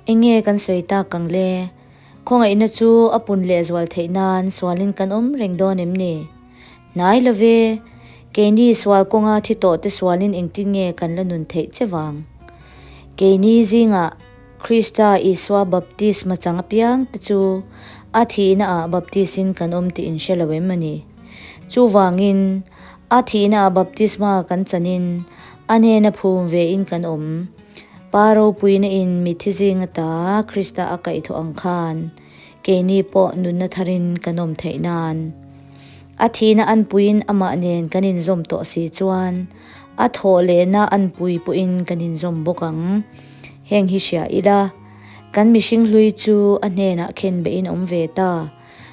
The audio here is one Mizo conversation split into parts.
Enge kan sawi tak ang le? Khawngaihna chu a pun lehzual theih nan sualin kan awm reng dawn em ni? Hnai lo ve, keini sual kawnga thi tawhte sualin engtin nge kan la nun theih che vang? Keini zingah Krista Isua baptisma chang apiang te chu a thihna ah baptisin kan awm tih in hre lo em a ni? Chuvangin, a thihna ah baptisma kan chanin a hnena phum ve in kan awm. Pa ropuina in mithi zing ata Krista a kaihthawh ang khan keini pawh nunna tharin kan awm theih nan. A thihna anpuiin amah nen kan inzawm tawh si chuan a thawh lehna anpui pawhin kan inzawm bawk ang. Heng hi hria ila, kan mihring hlui chu a hnenah khenbehin awm ve ta.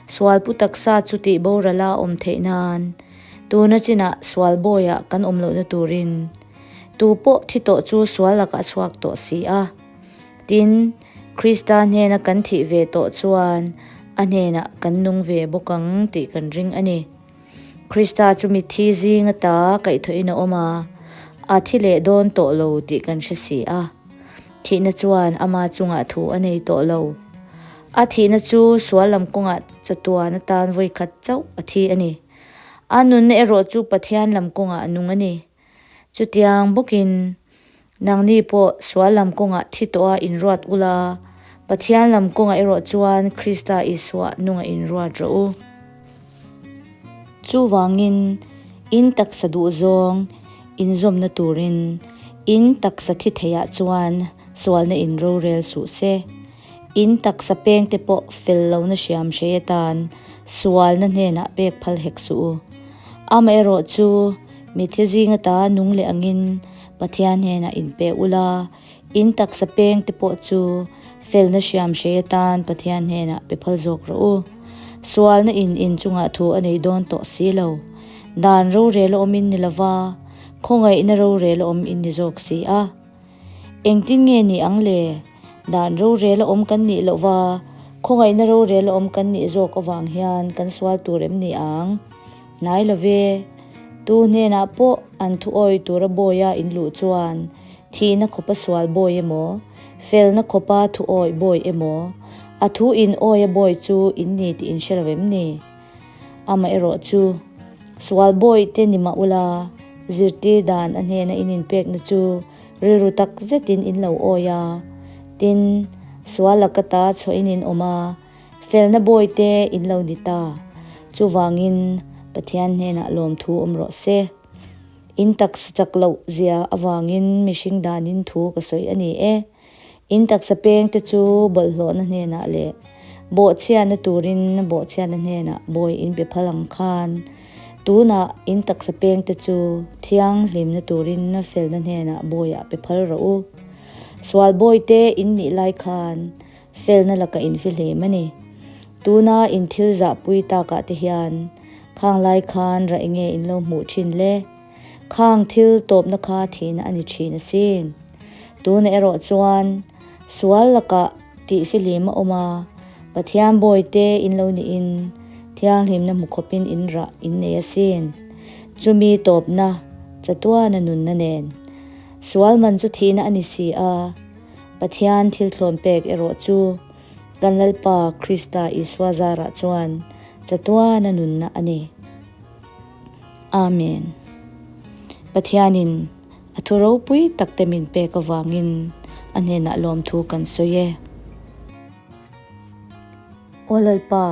Sual pu taksa chu tih borala awm theih nan tuna chinah sual bawiah kan awm lohna turin Tu pawh thi tawh chu sual lakah a chhuak tawh si a. Tin, Krista hnena kan thih ve tawh chuan a hnenah kan nung ve bawk ang tih kan ring a ni. Krista chu mitthi zing ata kaihthawhin a awm a, a thi leh dawn tawh lo tih kan hre si a. Thihna chuan ama chungah thu a nei tawh lo. A thihna chu sual lam kawngah chatuan atan vawikhat chauh a thi a ni. A nunna erawh chu Pathian lam kawngah a nung a ni. Chutiang bawkin, nangni pawh sual lam kawngah thi tawha inruat ula, Pathian lam kawngah erawh chuan Krista Isua nungah inruat rawh u. Chuvangin, in taksa duhzawng inzawmna turin in taksa thi theiah chuan sualna in rorel suh se. In taksa pengte pawh fel lohna hriam hrei atan sualna hnenah pek phal hek suh u. Amaherawh chu, mitthi zing ata nung leh angin Pathian hnenah inpe ula, in taksa pengte pawh chu felna hriam hrei atan Pathian hnenah pe phal zawk rawh u. Sualna in inchungah thu a nei dawn tawh si lo. Dan rorel a awm in ni lova, khawngaihna rorel a awm in ni zawk si a. Engtin nge ni ang le? Dan rorel a awm kan nih loh va, khawngaihna rorel a awm kan nih zawk avang hian kan sual tur em ni ang? Hnai lo ve. Tu hnenah pawh an thu awi tura bawia in luh chuan thihna khawpa sual bawi emaw, felna khawpa thu awi bawi emaw, a thu in awi a bawi chu in ni tih in hre lo em ni? Amaherawh chu, sual bawihte ni mah ula, zirtir dan a hnena in inpekna chu rilru tak zetin in lo awi a. Tin, sual laka ta chhuahin in awm a, felna bawihte in lo ni ta. Chuvangin, Pathian hnenah lawmthu awm rawh se. In taksa chak loh zia avangin mihring danin thu ka sawi a ni e. In taksa pengte chu bawlhhlawhna hnenah leh bawhchhiatna turin bawhchhiatna hnenah bawi in pe phal ang khan, tunah in taksa pengte chu thianghlimna turin felna hnenah bawiah pe phal rawh u. Sual bawite in nih lai khan felna lakah in fihlim a ni. Tuna in thil zahpui takah te hian khang lai khan rah enge in lo hmuh thin le? Khang thil tawpna kha thihna a ni thin asin. Tuna erawh chuan sual lakah tih fihlim a awm a, Pathian bawite in lo niin thianghlimna hmu khawpin in rah in nei asin. Chumi tawpna chatuana nunna nen sual man chu thihna a ni si a, Pathian thil thlawn pek erawh chu kan Lalpa Krista Isua zarah chuan chatuana nunna a ni. Amen. Pathianin a thu ropui tak te min pek avangin a hnenah lawmthu kan sawi e. Aw Lalpa,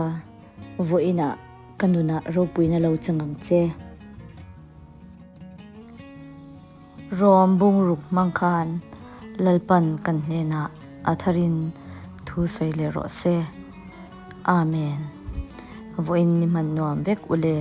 vawiinah ka nunah ropuina lo chang ang che. Rom bungruk hmang khan Lalpan kan hnenah a tharin thu sawi leh rawh se. Amen. Vawiin ni hman nuam vek u le.